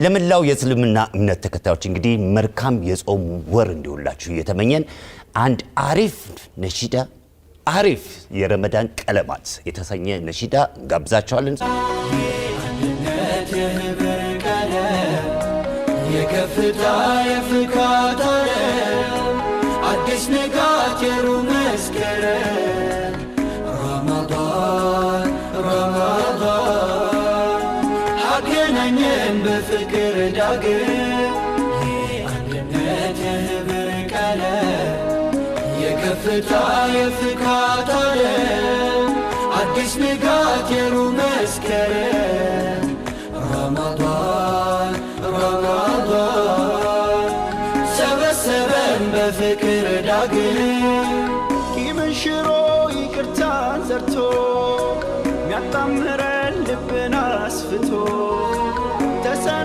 ለመላው የእስልምና እምነት ተከታዮች እንግዲህ መልካም የጾም ወር እንዲሆንላችሁ እየተመኘን አንድ አሪፍ ነሺዳ፣ አሪፍ የረመዳን ቀለማት የተሰኘ ነሺዳ እንጋብዛቸዋለን። የአንድነት የህብር ቀለም፣ የከፍታ የፍካት ዓለም፣ አዲስ ንጋት የሩህ መስከረም። ረመዳን ረመዳን አገናኘን በፍቅር ዳግም። የአንድነት የህብር ቀለም፣ የከፍታ የፍካት ዓለም፣ አዲስ ንጋት የሩህ መስከረም። ረመዳን ረመዳን ሰበሰበን በፍቅር ዳግም።